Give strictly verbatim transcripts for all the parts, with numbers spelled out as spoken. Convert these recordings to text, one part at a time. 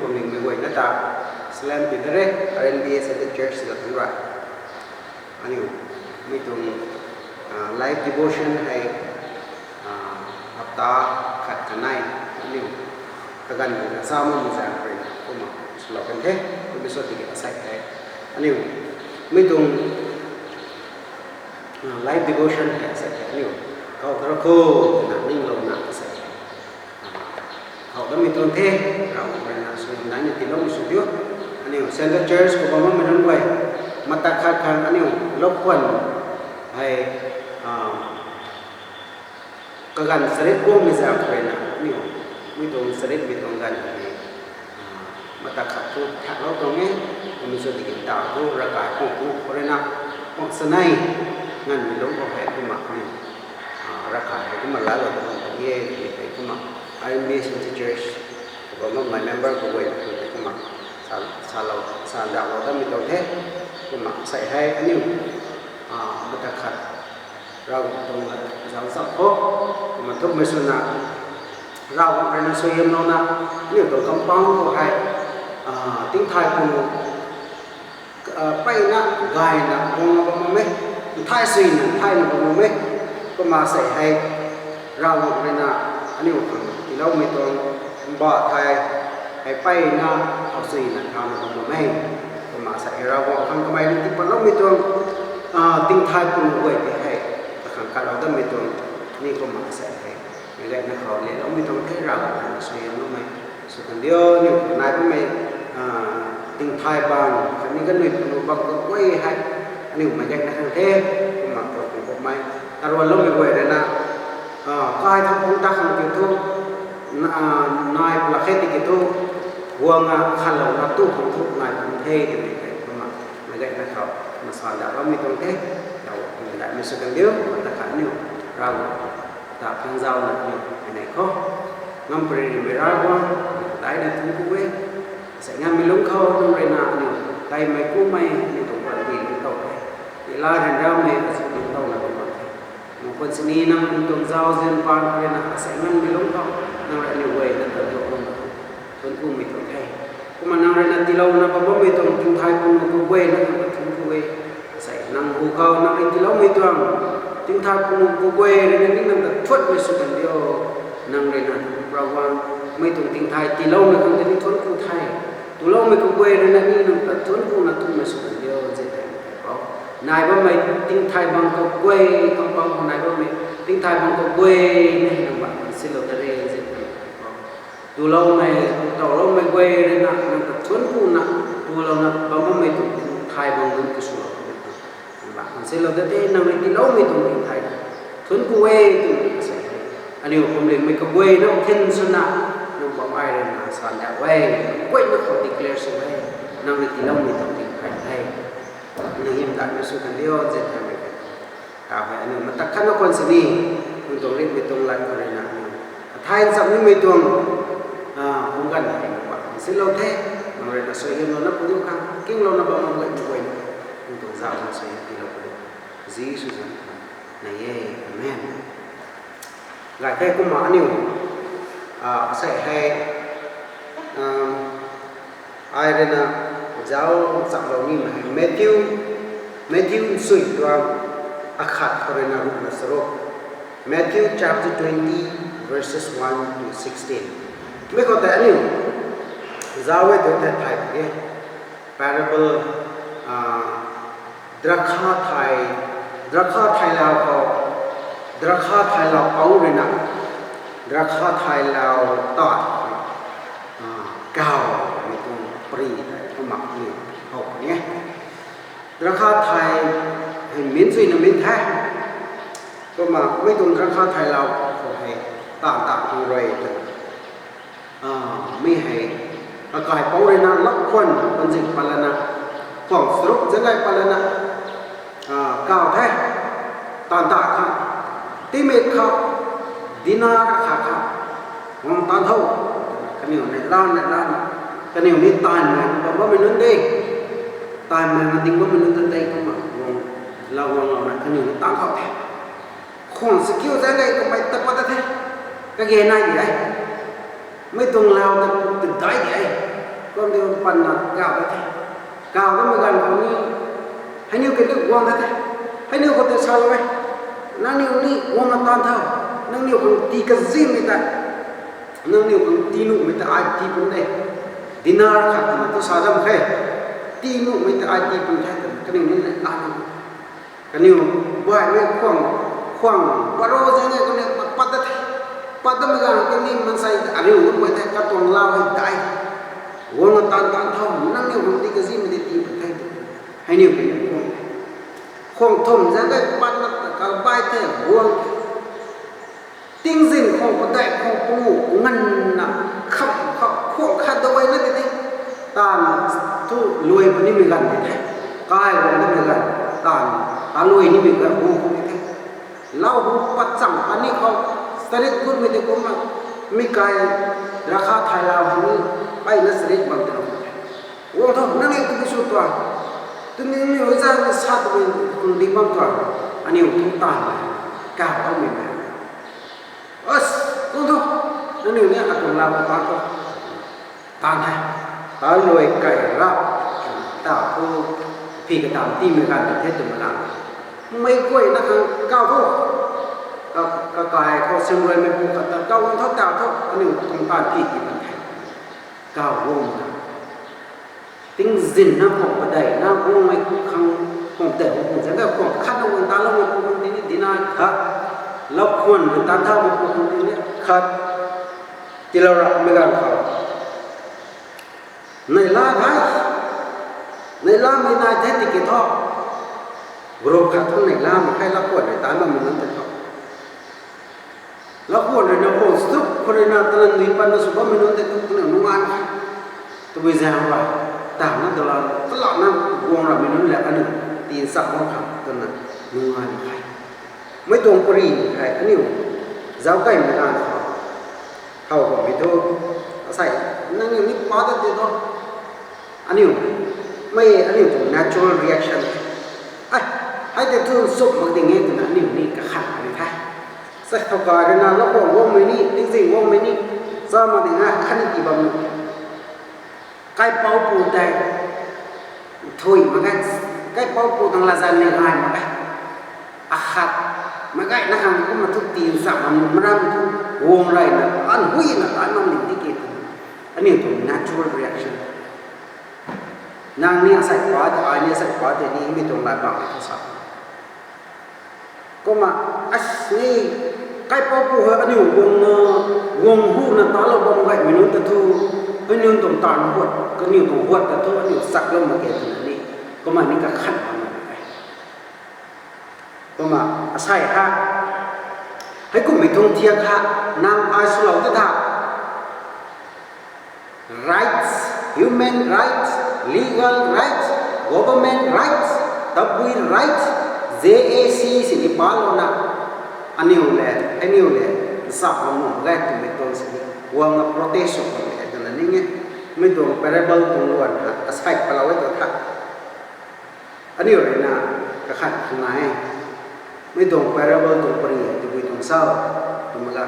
Kumlingmei guayna ta salam ti da re, R N B A Central Church la thangc ra. Aniu, mi tuang live devotion hei hapta khat kanei, aniu kaganv na sa makmei zaeng khou rui kumna swlou kan the. Kumna sw tiki asei hei aniu mi tuang live devotion hei asei hei aniu kau tara kho twna ninglouna asei hei kau damei tuang the. Ravguangc rui na suaihiam daina tiiloumei sw diu. Aniu Central Church khou bam bammei nunc guay, mata khat khang aniu lou khwan hei kaganv sarit guangmei zaeng khou rui na aniu mi tuang saritmei tuang ganv hei mata khat thu thaklou tuang e. Kumna sw tiki ta thu ravkai khou khou rui na khwang sanei nganvmei lungc khou hei kumna aniu ravkai hei kumna laalou tuang e tiki hei kumna R N B A Central Church khou bam bammei member kaguayna khang tei kumna salou sandaklou damei tuang the. Kumna asei hei aniu mata khat Ravguangc tuang lat zauc cham khou kumna thukmei swna Ravguangc rui na suaihiamlouna aniu tuang compound khou hei tingthay punu mpeyna gayna guangna bam bam e, nthaysuina nthayna bam bam e. Kumna sei hei Ravguangc rui na aniu khang tiiloumei tuang mba thei hei mpeyna thaysuina thana bam bam e. Kumna sei hei Ravguangc khang kamei rui tiipatloumei tuang tingthay punu guay tei hei kakhang katlou dammei tuang ni kumna sei hei meic gayna khou leloumei tuang the. Ravguangc rui na suaihiamloumei sw kan diu. Aniu nai bammei tingthay bang khatni kanui punu bang kaguay hei aniu meic gayna khang the. Kumna tuang kummei taruanloumei guay rui na kai thang phungc ta khang kiu thu nai pla khe tiki thu guang a khanlouna tu khang thu nai pun the twmei hei kumna meic gayna khou kumna sandaklou mei tuang the. Tau kumna daihmei sw kan diu. Kumna ta khat aniu Ravguangc ta khang zaucna aniu mei nei khou ngam pary rimei Ravguangc, daihna thungc ku e. Sei nganvmei lungc khou nang rui na aniu taimei kumei aniu tuang panty lungc tow the. Tila ryanramei azu lungc towna bam bam the. Mukhuan sini nang tuang zauzian paan khou rui na asei nganvmei lungc khou nang rui aniu guay na ta duak bam bam the. Thuanc kumei tuang the. Kumna nang rui na tiilouna bam bammei tuang tingthay punu kaguay na khang ta thuanc ku e. Asei nang hu khou nang rui tiiloumei tuang tingthay punu kaguay rui na ni nang ta thuanmei sw kan diu. Nang rui na Ravguangc mei tuang tingthay tiiloumei khang ta ni thuanc ku the. Tuloumei kaguay rui na ni nang ta thuanc kuna thukmei sw kan diu. Nzian tei tei pou nai bammei tingthay bang kaguay, compound khou nai bammei tingthay bang kaguay na hei nang ba nsilou ta re. Nzian tei tei pou tuloumei tauloumei guay rui na nang ta thuanc kuna tulouna bam bammei tuang tingthay bang nunc kaswlou ta nang ba nsilou ta the. Nang rui tiiloumei tuang tingthay thuanc ku e twna sei hei aniu kumlingmei kaguay na thin swna nang bam ai rui na sandak e. Guayna khou declare sw e. Nang rui tiiloumei tuang tingthay the. Nang hymdaihmei sw kan diu. Nzian thaymei kan ta hei aniu mata khat na khwan sini nang tuang ritmei tuang lat khou rui na aniu athai nchamh nimei tuang pumc ganv hei nang ba nsilou the. Nang rui na suaihiamlouna pu diu khang kinglouna bam bam guay kaguay na nang tuang zauc na suaihiam tiilou pu diu Jisu zanc khou nei e. Amen. Gay the. Kumna aniu asei hei ai rui na zauc chamlou nimei hei Matthew, Matthew nsui tuang akhat khou rui na ruhna charuk. Matthew chapter twenty, verses one to sixteen. Mi khou tei aniu zauc e tu tei thay pui e. Parable, drakha thay, drakha thaylou khou, drakha thaylou pou rui na drakha thaylou ta kaw mei tuang pary tei kumna ni how puni e. Drakha thay hei minc zuina minc the. Kumna mei tuang drakha thaylou khou hei taanv ta khang rui twna mi hei akai pou rui na lak khwan panzing pat lana, khwang charuk zanc gay pat lana kaw the. Taanv ta khang, timik khou denar khat kha guang taanv tho. Kaniw ni lan ni lan, kaniw ni taanvmei bam bammei nunc de, taanvmei na ding bammei nunc ta tei kumna guang, lau guanglouna kaniw ni taanv khou the. Khwang chakiu zanc gay kamei ta pat ta the. Kage nai di e. Mei tuang lau ta, ta dai de. Kum de panna kau ta the. Kau ta mei ganv khou ni, hei niw kaniw guang ta the. Hei niw khou tei salou e. Nangniw ni guang na tan tho. Nangniw khang tii kazimei ta, nangniw khang tii nuhmei ta ai tii pun de. Dinar khat na tu sa dam khe. Tii nuhmei ta ai tii pun khe twna kaniw ni na. Kaniw baihmei khwang, khwang paro zang e kaniw pat ta the. Pat ta mei ganv kaniw mansei ariu lungmei the, katuang lau hei dai. Guang na tan tan tho, nangniw khang tii kazimei tei tii pun the tw. Hei niw kaniw khwang, khwang thum zang e pat na ta kabai the, guang. Tingzin khwang padeih khwang pangu nganvna kham khou khwang khat dawei na ti ti. Taanv thu luai punimei ganv ti the. Kai guang nimei ganv, taanv, taanv luai nimei ganv hu khou ti the. Lau hu pat chang pani khou, sarit gutmei tei kumna, mi kai rakha thai lau hei ni, mpeyna sarit bam ti lau the. Guang tho, nangniw tu ti sw tuang. Tu nangniw zang ni sa tu ni, kum di bam tuang. Aniw tu taanv, kau bammei na. As, kum tho, nangniw ni atuang lau khou tan tho. Tan the. Taanv luai kai rap, ta thu, phi katam tiimei ganv ti the twmei lang. Mei guayna khang kau tho. Ka, kakai khou siamruaimeipu khat ta kau tho, ta tho, aniu tuang taanv tii ti pan the. Kau guangna, tingzinna khwang padeihna guangmei khang, khwang padeih khwang zang e, khwang khatna guang taloumeipu khang tini dina khat, lakhwan rui tan thaumeipu khang tini khat, tiilou rapmei ganv khou neihla the. Neihlamei nai the tiki thu, group khat thu neihlamei khe, lakhwan rui tan bammei nunc tei thu. Lakhwan rui na khwang suk khou rui na talan dui patna sw bammei nunc tei thu twna nungai mak khe. Tabui zaeng rui, tangna talan, talana guang ramei nunc le aniu tii nchak bam khang twna nungai mak khe. Mei tuang pari hei aniu zauckaimei ganv khou, how bammei thu, asei, nangniw ni pa dat ti tho. Aniu, mei aniu tuang natural reaction. Ai, hei tei thu nchumh mak ding e twna aniu ni kakhan ni the. Sa thow kai rui na lakhwan guangmei ni, tingzin guangmei ni, sa mak ding e khatni tii bam ni. Kaipouc pu tei, thui mak ge, kaipouc pu tang latzan ni ngai mak ge. Akhat, mak ge na khang kumna thu tii nchak mak maram thu, guang reyna, an huina tan mak ni tiki twna. Aniu tuang natural reaction. Nang ni asei pa tei, ai ni asei pa tei ni, mi tuang lat bam e thu sa. Kumna, as ni, kaipouc pu hei aniu guangna, guang huna talou bam gaymei nunc ta thu, hei nunc tuang taanv huat, kaniw tuang huat ta thu aniu chaklou mak ge twna ni, kumna ni kakhan bam mak ge. Kumna, asei ha, heikummei tuang thiak ha, nang ai swlou ta tha, rights, human rights, legal rights, government rights, tabui rights, Z A C sini palouna, aniu le, aniu le, nsa bam nuh mak ge twmei tuang sini, guangna protest sw khang e twna ning e, mi tuang parable tuang luan ha, asei palou e tu tha. Aniu rui na, kakhat khang nai e, mi tuang parable tuang pari hei tabui tuang sa, twmei ga.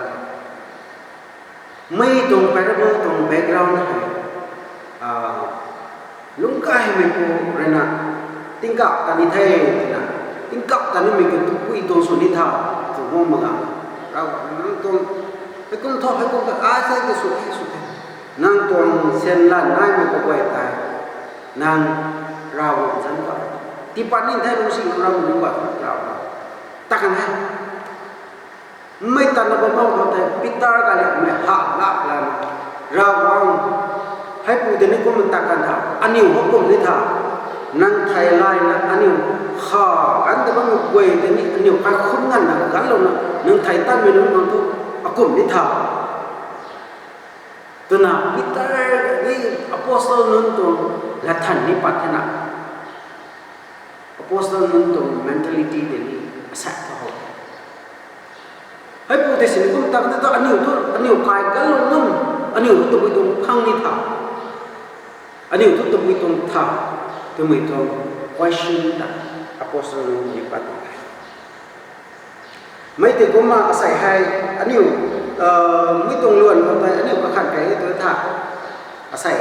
Mi tuang parable tuang background hei, lungckaimeipu rui na, tingkauh ta ni the twna, tingkauh ta nimei kiu tabui tuang sw ni tha, tw guang mak ga. Ravguangc nang tuang, heikum thu, heikum ta, ai sei ta sw the, sw the. Nang tuang syan lan naimei kaguay tei, nang Ravguangc zanc khou, tiipat ni the lungcsi nang Ravguangc nunc guay khou Ravguangc ta kan the. Mei tatna bam bam khou tei Peter kaliakmei ha lak lana, Ravguangc, heipu tei ni kumna ta kan tha, aniu hou kum ni tha, nang thei layna aniu kha ganv ta bammei guay tei ni aniu kaikhunc nganvna ganvlouna nang thei tanmei nunc khang thu akum ni tha. Twna Peter ni apostle nunc tuang latthan ni pat thena. Apostle nunc tuang mentality tei ni asak tha how. Heipu tei sini kum tak tei thu aniu thu, aniu kai ganvlou ngam, aniu thu tabui tuang phang ni tha. Aniu thu tabui tuang tha, twmei tuang question ta apostle nunc ni pat tuang the. Mei tei kumna asei hei, aniu, mei tuang luan khou tei aniu kakhan kei e tu tha. Asei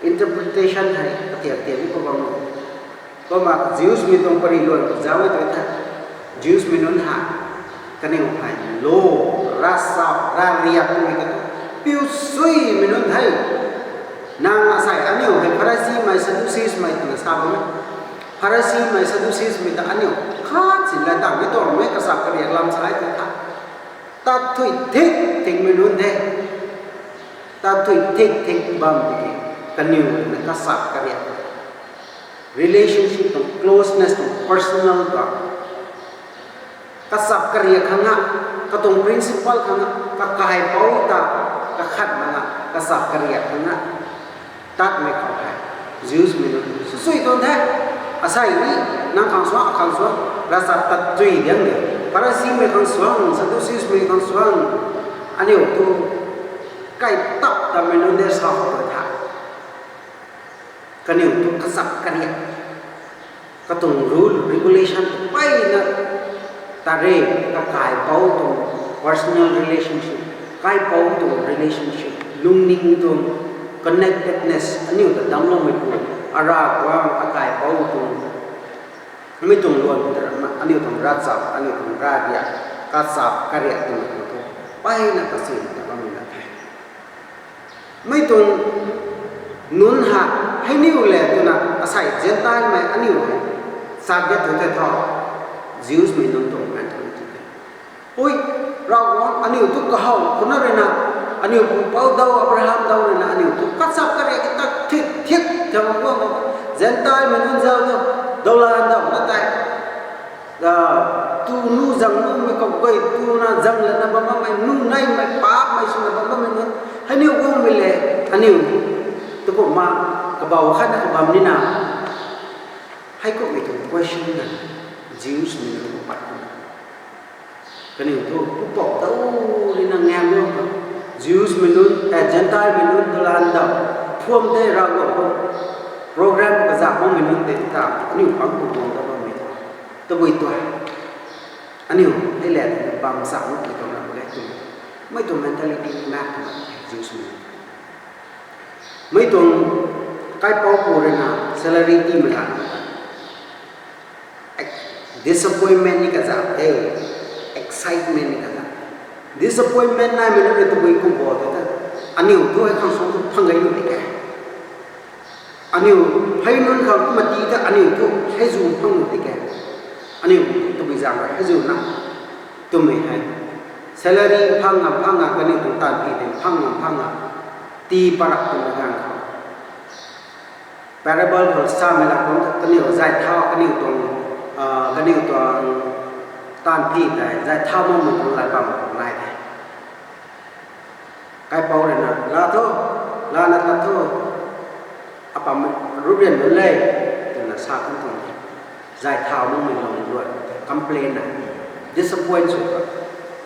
interpretation hei katiak tiak ni kabang. Kumna Jews mei tuang pari luan khou zauc e tu tha. Jews mei nunc hei, kaniw hei law, ravchap, ravriak twmei katu piu suimei nunc the. Nang asei aniu hei Pharisimei, Sadduceesmei twna sa bam e. Pharisimei, Sadduceesmei ta aniu khat sin la tang ni tuang mei kachap kariak lam sa e tu tha. Tat thui thik thikmei nunc the. Tat thui thik thik bam tiki, kaniw na kachap kariak, relationship tuang closeness tuang personal tuang kachap kariak khang na, katuang principle khang na, kakaipouc ta kakhat mak na kachap kariak khang na, tatmei khou hei Jews mei nunc sw sui tuang the. Asei ni, nang khang suang, akhang suang, ravchap tat tui diang de. Pharisimei khang suang, Sadduceesmei khang suang, aniu tu kai tap tatmei nunc de sa khou tha. Kaniw tu kachap kariak, katuang rule, regulation mpeyna ta re, kakaipouc tuang personal relationship, kaipouc tuang relationship, lungning tuang connectedness, aniu ta damcloumeipu, Ravguangc, kakaipouc tuang, mei tuang luan ta, aniu tuang ravchap, aniu tuang ravriak, kachap kariak twmei tuang thu mpeyna kachun ta bammei na the. Mei tuang nunc hei, hei niw le twna asei Gentilemei aniu hei chak ge tu the tho, Jews mei nunc tuang mentality the. Ui, Ravguangc, aniu tu kahaw khou na rui na, aniu pupouc dau, Abraham dau rui na aniu tu kachap kariak ta thik thik ta guang, Gentilemei nunc zauc tu, dawlan dau na tei, tu nu zang numei khou guay tuna zang lana bam bammei, nu neimei, paapmei swna bam bammei nunc hei niw guangmei le, aniu tu kumna kabau khat na kabam nina, heikumhmei tuang question na, Jews mei nunc khou pat kumna, kaniw thu pupouc dau rui na ngam guang khou, Jews mei nunc, Gentilemei nunc dawlan dau, phuam tei Ravguangc khou program kazak makmei nunc tei ta aniu pang khou guang ta bammei thu, tabui tuang, aniu hei le twna bam cham mak ki tuang na le twmei, mei tuang mentality mak twna Jews mei nunc, mei tuang kaipouc pu rui na salary tiimei ganv ta, disappointment ni kazauh the, excitement ni kazauh. Disappointment naimei nunc rui tabui kum bo tei ta, aniu tu hei khang suang tu phang gay nu tei ke, aniu hei nunc khang kumna ti ta aniu tu hei zu phang nu tei ke, aniu tabui zaeng rui hei zu na, twmei hei, salary phang ngam phang ngam, kaniw tuang taanv phi tei phang ngam phang ngam, tii parak twmei ganv khou, parable khou samei la kum kaniw zay thau, kaniw tuang, kaniw tuang taanv phi tei zay thau makmei tuang lat bam khou nai the. Kaipouc rui na, la tho, lana tat tho, apam ruprian nunc le, twna sa kan tuang the. Zay thau makmei lung luan, complain na, disappoint sw kha,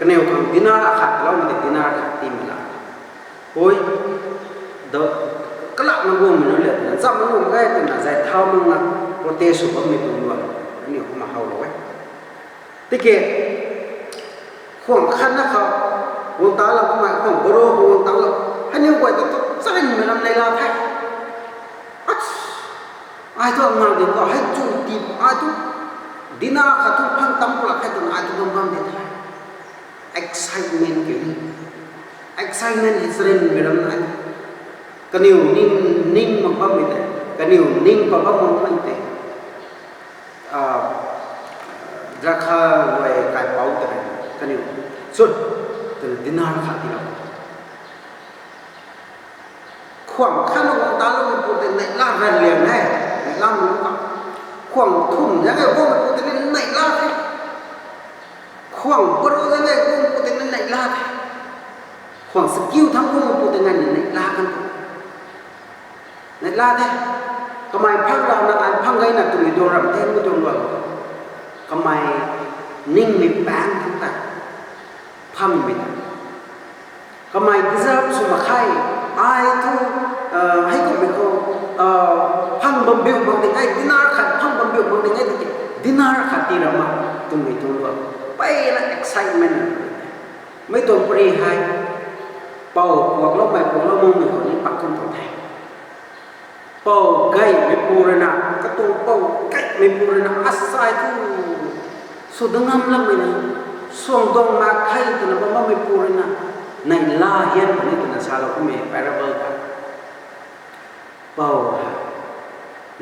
kaniw khang dinner akhat loumei tei dinner khat tiimei la, ui, kalakna guangmei nunc le twna, cham nunc mak ge twna zay thau makna protest sw bammei tuang luan, aniu kumna how lou e. Tiki, khwang khatna khou guang talou kummei, khwang baro khou guang talou, hei niw guay ta tu charynmei lam neihla the. Ai thu ngak di khou hei chu ti, ai thu dinner khat thu phang tam pulak khe twna ai thu bam bam di the. Excitement kiu ni, excitement hei charynmei lam nai, kaniw ning, ning mak bammei tei, kaniw ning pa bam makmei tei, drakha guay kaipouc ta rui kaniw, sut, twna dinner khat tiilou. Khwang khatna guang taloumeipu tei neihla ran liang e, neihlamei nunc khang. Khwang thum zaeng e guangmeipu tei ni neihla the. Khwang parou zaeng e guangmeipu tei ni neihla the. Khwang sakiu thangc guangmeipu tei nganv ni neihla kan tu, neihla the. Kamei phang rana ai phang gayna twmei tuang ram the, mi tuang luan, kamei ningmei paengc thangc ta phangmei ta, kamei deserve sw mak khe, ai thu, heikumhmei khou, phang bambiu mak ding e, dinner khat phang bambiu mak ding e tiki, dinner khat tii ra mak twmei tuang luan, mpeyna excitement excitement. Mei tuang pari hei, pou kuakloumei, kuaklou makmei khou ni pat kum tuang the. Pou gaymeipu rui na, katuang pou gaymeipu rui na, asai thu, sw dang ngam lakmei ni, suang duang mak khe twna bam bammeipu rui na, neihla hian puni twna salou kummei parable ta. Pou hei,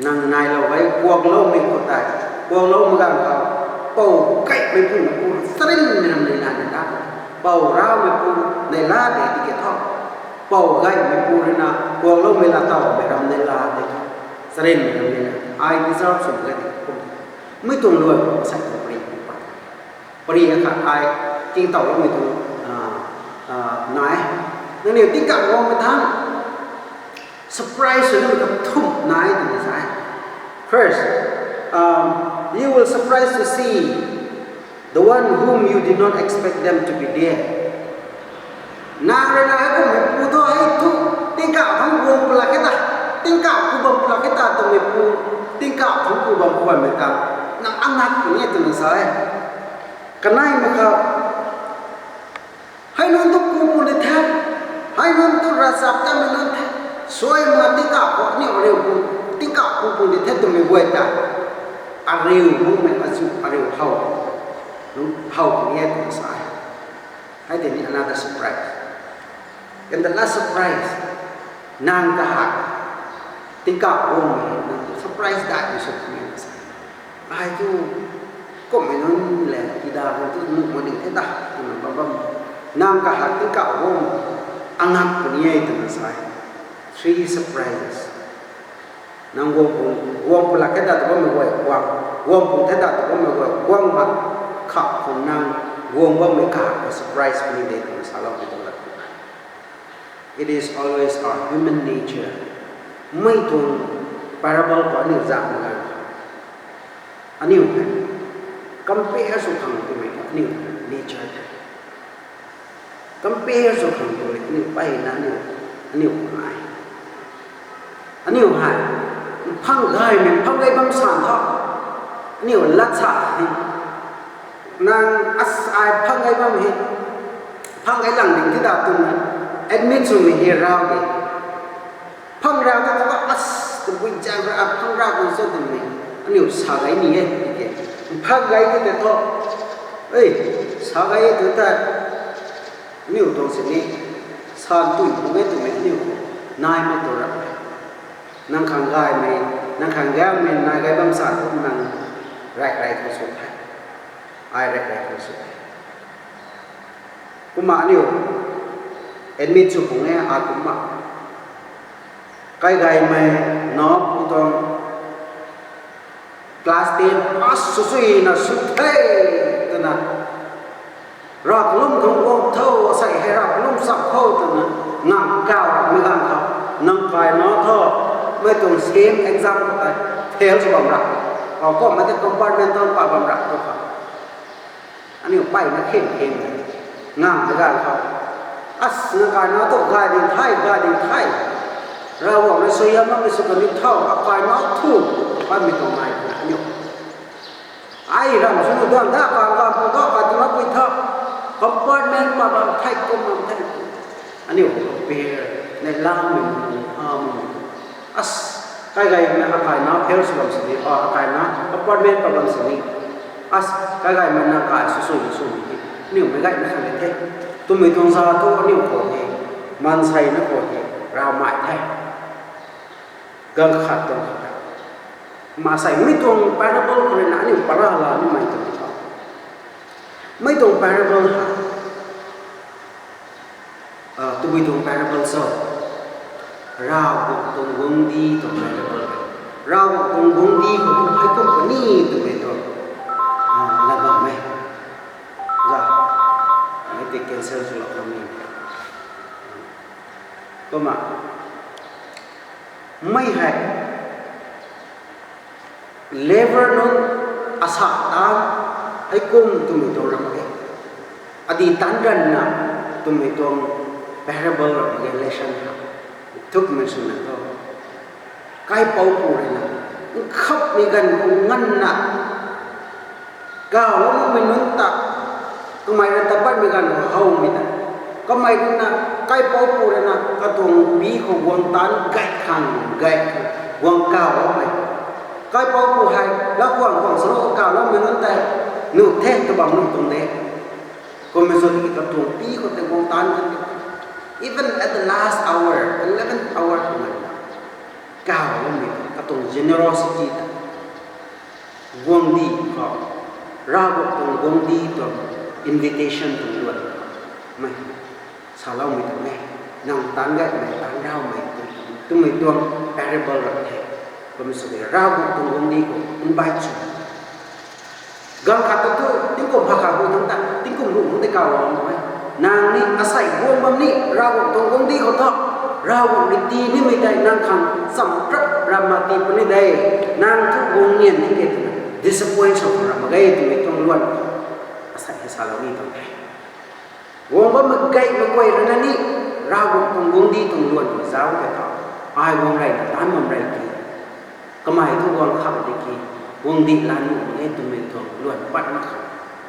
nang nailou hei, kuakloumei khou tei, kuakloumei ganv khou, pou gaymeipu na pu charynmei ram neihla neihla, pou raumeipu neihla de tiki thu, pou gaymeipu rui na, kuakloumei laa tawmei ram neihla de, charynmei ram neihla, I deserve sw mak ge tiki kum. Mei tuang luan khou asei tuang pari pu pat. Pari akhat ai tingtauloumei tuang, nai. Nangniw tingkauh guangmei thangc surprise swloumei kathumh nai twna sa e. First, um, you will surprise to see the one whom you did not expect them to be there. Nang rui na hei kummeipu thu hei thu, tingkauh thangc guang pw lak khe ta, tingkauh pu bam pw lak khe ta twmeipu, tingkauh thangc pu bam pw bammei ta, nang angat puni e twna sa e. Kanei mak khou, hei nunc thu pu puni the, hei nunc thu ravchaptatmei nunc the, suai ma tingkauh khou aniu ariu pu, tingkauh pu puni the twmei guay ta, ariu makmei azu ariu how, how puni e twna sa e. Hei tei ni another surprise. And the last surprise, nang kahak tingkauh guangmei, nang surprise daihmei sw puni e twna sa e. Ai thu, kummei nunc le, kida nunc thu nuh mak ding the ta twna bam bam, nang kahak tingkauh guang, angat puni e twna sa e. Three surprises. Nang guang pw, guang pw lak khe ta tw bammei guay guang, guang pw the ta tw bammei guay guang mak khou nang guang bammei kahak khou surprise puni de twna saloumei tuang lat. It is always our human nature. Mei tuang parable khou aniu zaengmei ganv khou, aniu hei compare sw khang twmei aniu nature the. Compare sw khang twmei aniu mpeyna aniu, aniu nai. Aniu hei mphang gaymei, mphang gay bam san thu, aniu lat sa the. Nang as ai mphang gay bam he, mphang gay lang ding ti da twna admit swmei hei raw de. Mphang raw ta thu as, tabui zaeng rui a mphang raw kan sw twmei aniu sa gay ni e tiki, mphang gay ti tei thu, e, sa gay e tw tei, aniu tuang sini, san tui pu e twmei aniu nai mak tu ra. Nang khang gaymei, nang khang gaymei nai gay bam san thu nang rey rey khou sw the. Ai rey rey khou sw the. Kumna aniu admit sw pung e, a kumna, kai gaymei na pu tuang class ten pass sw suina sw the twna, Ravlum khang guang tho, asei hei Ravlum chap khou twna ngang kauc mei ganv khou, nang kaina thu mei tuang same exam khou tei fail sw bam ra, o kumna tei compartment tuang pat bam ra tu kha. Aniu mpeyna kheng kheng ngang mei ganv khou, as, nang kaina thu gay ding the, gay ding the, Ravguangc rui suaihiam makmei sw kan ni tho, akaina thu, patmei tuang nai twna aniu, ai ram sw nu duang da, kan kan pu thu, kan twna pui thu, compartment pat bam the, kum bam the. Aniu compare, neihlamei, hamei, as, kai gaymei akaina fail sw bam sini, o, akaina compartment pat bam sini, as, kai gaymei na kai sw sw ni sw ni, aniu meic gayna khan de the twmei tuang za thu aniu khou hei, maanseina khou hei ravmei the. Ganv khat tuang khat ta, maansei mei tuang parable khou rui na aniu para la nimei tuang tho. Mei tuang parable ha, tabui tuang parable cho? Ravguangc tuang guangcdic tuang parable. Ravguangc tuang guangcdic khou tu hei kum puni twmei tuang lat bam e. Za, mei tei cancel swlou khang ni. Kumna, mei hei lever nunc asa tan, hei kum twmei tuang ram e. Adi tan ranvna twmei tuang parable ram e, lesson ha. Thukmei swna thu, kaipouc pu rui na, nkhapmei ganv khou nganvna, kawloumei nunc ta, Kamei rui ta patmei ganv khou howmei ta. Kamei rui na, kaipouc pu rui na katuang pi khou guang taanc gay khang, gay khang, guang kawloumei. Kaipouc pu hei, la guang guang salo kawloumei nunc tei, nuh the tw bam nuh tuang de. Kummei sw tiki katuang pi khou tei guang taanc kan de. Even at the last hour, eleventh hour kummei. Kawloumei ta, katuang generosity ta. Guangcdic khou, Ravguangc tuang guangcdic tuang invitation tuang luan khou, mei, saloumei tuang e, nang taanc gaymei, taanc raumei, twmei tuang parable ra the. Kum sw de, Ravguangc tuang guangcdic khou invite sw. Ganv khat ta thu, tingkum pha khat hu thangc ta, tingkum ruh thangc tei kawlou bam e. Nang ni asei guang bam ni, Ravguangc tuang guangcdic khou thu, Ravguangc rui tii nimei tei nang khang cham rap ram ma tii puni de, nang thu guang nian ni ke twna, disappoint sw khang ram mak ge twmei tuang luan, asei hei salou ni tuang the. Guang bammei gay mak guay rui na ni, Ravguangc tuang guangcdic tuang luan khou zauc khe tho, ai guang reyna taanc bam rey ki, kamei thu guang kham di ki, guangcdic lan nuh mak e twmei tuang luan pat mak khang,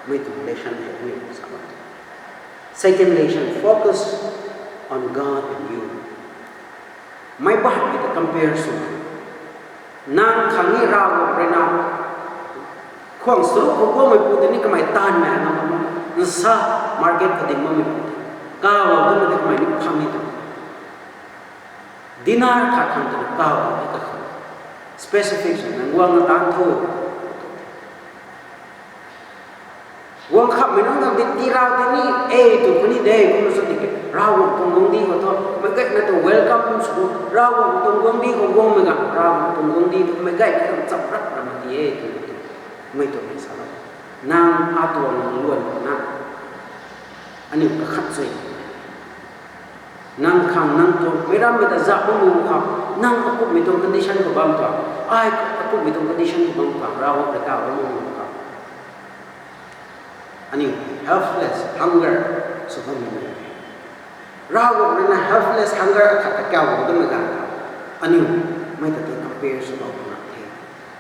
mei tuang lesson hei aniu sa bam. Second lesson, focus on God and you. Meic baihmei ta compare sw. Nang khang ni Ravguangc rui na, khwang sw khou guangmei pu tei ni kamei taanv na, nsa market khou ding bammei pu tei, kawlou twmei tei kamei ni phang ni tu. Dinner khat khang twna kawlou ni kakhang. Specific sw, nang guangna taanc tho. Guang khamhmei nunc khang tei tii rau tei ni, e, tw puni de, kum sw tiki, Ravguangc tuang guangcdic khou thu, meic gayna tuang welcome sw, Ravguangc tuang guangcdic khou guangmei ganv, Ravguangc tuang guangcdic thu meic gayna tuang cham rap ram ti e, tw, tw, mei tuang hei salou. Nang atuang luan na, aniu kakhat sw. Nang khang nang tuang, meic rammei ta zauc bam mu khou, nang akumhmei tuang condition khou bam tuang, ai akumhmei tuang condition khou bam tuang, Ravguangc rui kawlou bam mu khou. Aniu helpless, hunger sw bammei. Ravguangc rui na helpless, hunger akhat ta kawlou bammei ganv khou, aniu mei ta tei compare sw bam na the.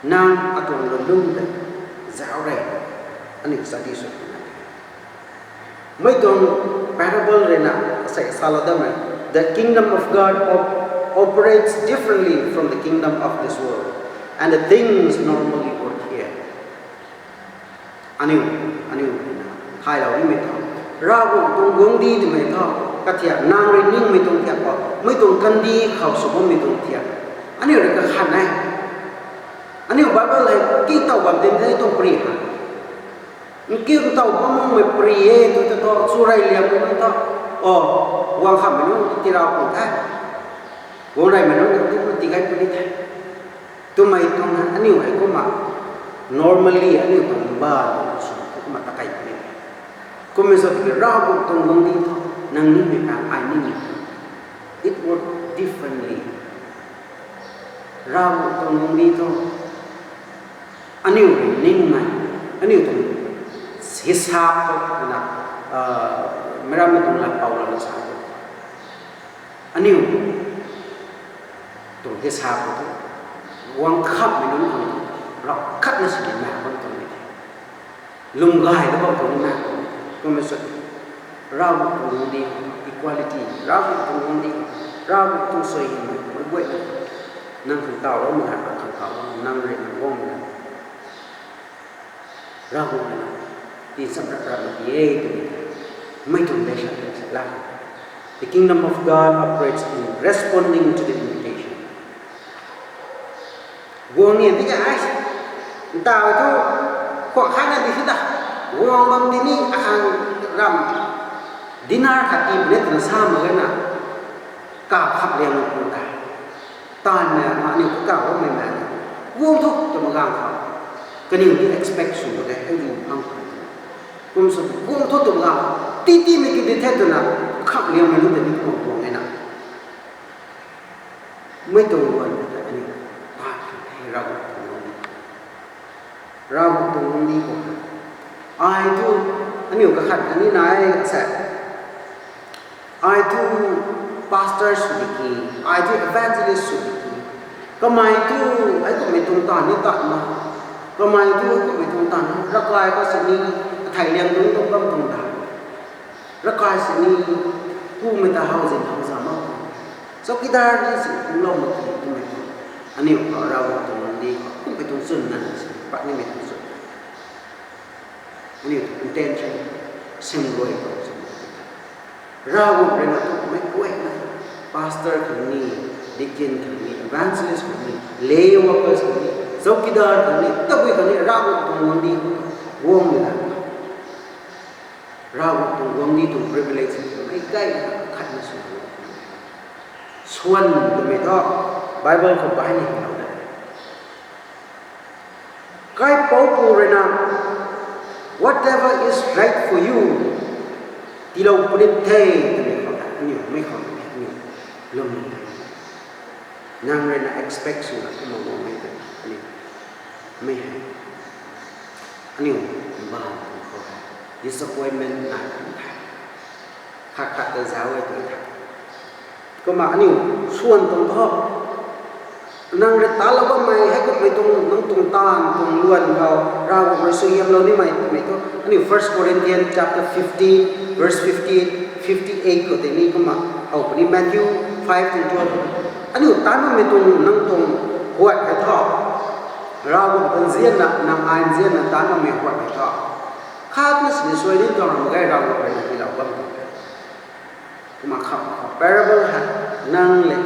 Nang atuang lungc tei zauc rey, aniu study sw na the. Mei tuang parable rui na asei salou dammei, the kingdom of God op- operates differently from the kingdom of this world and the things normally work here. Aniu, aniu rui na thaylou nimei thu, Ravguangc tuang guangcdic twmei thu, kathiak nang rui ningmei tuang thiak khou, mei tuang kandih khou sw bammei tuang thiak, aniu rui kakhan e. Aniu Bible hei kingtow bam tin the tuang pary ha. Nkimtow bam makmei pary e tw ta thu, chu rey liammei nunc thu, o, guang khamhmei nunc tii rau pun the, guang reymei nunc tu tii gay puni the, twmei tuang na aniu hei kumna, normally aniu tuang mbaanv sw kumna ta key puni the. Kummei sw tiki Ravguangc tuang guangcdic thu, nang nimei pang ai nimei thu, it work differently. Ravguangc tuang guangcdic thu, aniu rui ningmei, aniu tuang hisap khou na, meic rammei tuang lat pou lana sa, aniu tuang hisap khou thu, guang khamhmei nunc khang, rau khatna sini mak bam tuang ni the. Lwm gay ta bam tuang ni mak tuang ni the. Kummei sw, Ravguangc tuang guangcdic, equality, Ravguangc tuang guangcdic, Ravguangc tuang suaihiam mei guayna, nang khang tawlou mak, nang khang tawlou, nang rui nang guangmei na, Ravguangc rui na tii cham rap rap na tii e twmei, mei tuang lesson tei sa la. The kingdom of God operates in responding to the invitation. Guang ni tiki ai, ntaw thu, khwan khatna di si ta, guang bam ti ni akhang ram, dinner khat tii puni twna sa mak ge na, kaw khap liang pu ta, taanv na, aniu kakawloumei na, guang thu twmei ganv khou, kaniw ni expect sw mak ge, hei ru phang khou, kum sw guang thu twmei ganv, ti timei ki di the twna, khap liangmei nunc tei ni kumna guang e na. Mei tuang luan ta aniu, tat kha the, Ravguangc tuang guangcdic, Ravguangc tuang guangcdic khou, ai thu, aniu kakhat khatni nai sa, ai thu pastor sw di ki, ai thu evangelist sw di ki, kamei thu, ai kumhmei tuang taanv ni tat na, kamei thu kumhmei tuang taanv ni, ravkai khou sini, thei liang dungc tuang bam tuang da. Ravkai sini, kumei ta howzin how za mak tuang. Chowkidar ni si kumlou mak ki twmei tuang. Aniu khou Ravguangc tuang lungdi khou kummei tuang chwn nana si pat nimei tuang chwn. Aniu tuang intention, same way tuang chwn. Ravguangc rui na tuang mei guayna, pastor khang ni, deacon khang ni, evangelist khang ni, lay workers khang ni, chowkidar khang ni, tabui khang ni Ravguangc tuang lungdi khou guangmei na. Ravguangc tuang guangmei tuang privilege mei gay khatna sw. Swan twmei thu Bible khou bai ni hylou de. Kaipouc pu rui na, whatever is right for you, tiilou puni the twmei khou ta aniu mei khou ta aniu lwm the. Nang rui na expect swna kumna guangmei ta aniu mei hei aniu mbaanv tuang khou hei disappointment nai kum the. Khat khat ta zauc e tu the. Kumna aniu swan tuang thu, nang rui talou bammei hei kummei tuang nang tuang taanv tuang luan khou Ravguangc rui suaihiamlou nimei twmei thu aniu First Corinthians chapter fifteen, verse fifty-eight, fifty-eight khou tei ni kumna how puni Matthew five tuang twelve. Aniu taanv bammei tuang nang tuang huat hei thu, Ravguangc tuang nzianna, nang ai nzianna taanv bammei huat hei thu, khatna sini suai ni tuang ram gay Ravguangc rui na tiilou bam tuang. Kumna kham parable hei nang le,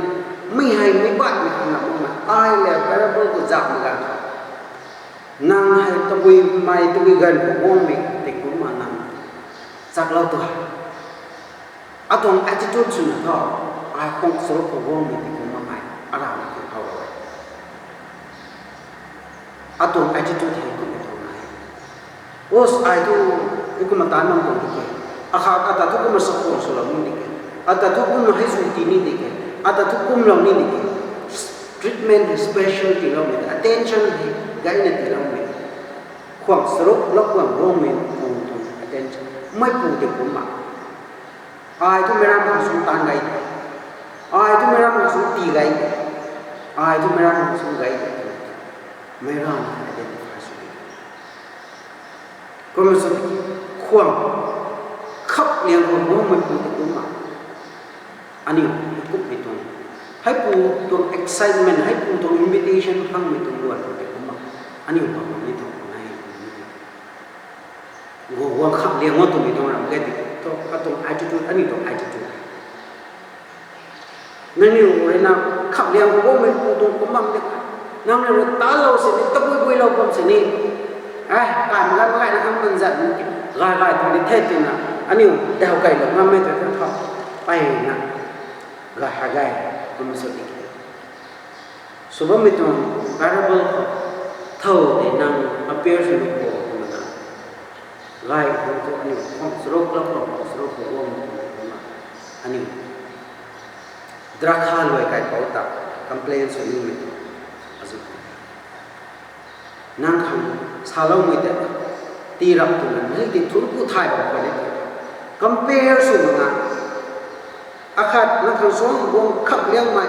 mei hei mei baihmei khang na kumna ai le parable khou zauhmei ganv khou, nang hei tabui mei tabui ganv khou guangmei tei kumna nang chaklou tu hei, atuang attitude swna thu, ai khang charuk khou guangmei tei kumna ai aram khou how e. Atuang attitude hei kummei tuang nai. Us, ai thu, mi kumna taanv bam tuang di ke. Akhat ata thu kumna sakhwang swlou ni di ke. Ata thu kumna hei sw ti ni di ke. Ata thu kumlou ni di ke. Treatment hei special tiiloumei, attention hei gayna tiiloumei. Khwang charuk lou khwang guangmei pu tuang attention. Mei pu tei kumna, ai thu meic ram khang sw taanv gay de, ai thu meic ram khang sw tii gay de, ai thu meic ram khang sw gay de. Meic ram identify sw de. Kumna sw khwang khap liang khou guangmei pu tei kumna, aniu kummei tuang, heipu tuang excitement, heipu tuang invitation khangmei tuang luan khou tei kumna, aniu bam ni tuang nai. Guang khap liang o twmei tuang ram ge di thu, atuang attitude, aniu tuang attitude. Nangniw rui na khap liang khou guangmei pu tuang kum bam di, nangniw rui talou sini, tabui builou bam sini, ai, kai makai makai na khang manzat, gay gay tuang di the twna, aniu daw kailou ngammei tu thu, peyna gay ha gay, kum sw di. Sw bammei tuang parable khou, thow tei nang appear sw nuh bo twna, gay khang thu aniu khwang charuk lou khwang charuk khou guangmei tuang kumna, aniu drakha luai kaipouc ta complain sw nimei tuang azu. Nang khang saloumei tei tii rap twna, nang ti thunc ku thay bam khwan e tw, compare sw makna, akhat nang khang suang guang khap liangmei,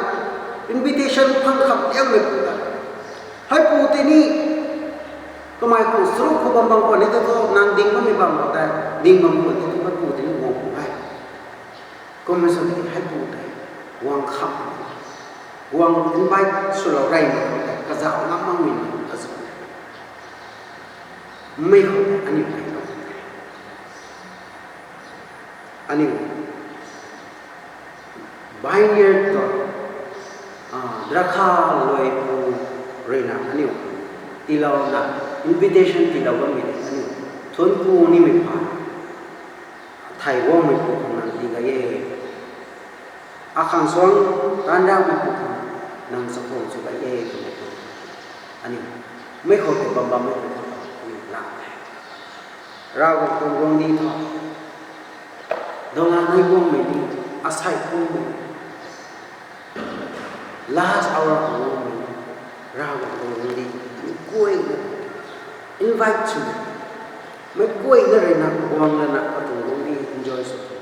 invitation phang khap liangmei pu ta, heipu tei ni kamei khang charuk khou bam bam khwan e tei thu, nang ding bammei bam khou tei, ding bam khwan tei thu heipu tei ni guang pu e. Kummei sw tiki heipu tei guang kham, guang invite swlou reymei khou tei kazauh ngam makmei nunc azu, mei khou tei aniu kai tuang, aniu vineyard tuang, drakha luai pu rui na aniu tiilouna, invitation tiilou bammei tei aniu thuanc ku nimei phaan, thei guangmei pu khang nang tii gay e. Akhang suang taanv raumei pu khang nang chakhwang sw gay e twmei tuang, aniu mei khou tei bam bammei pu khang aniu la e. Ravguangc tuang guangcdic thu, dawla nai guangmei ni, asei kummei, last hour khou guangmei ni, Ravguangc tuang guangcdic meic guayna invite sw, meic guayna rui na guang lana katuang guangcdic enjoy sw.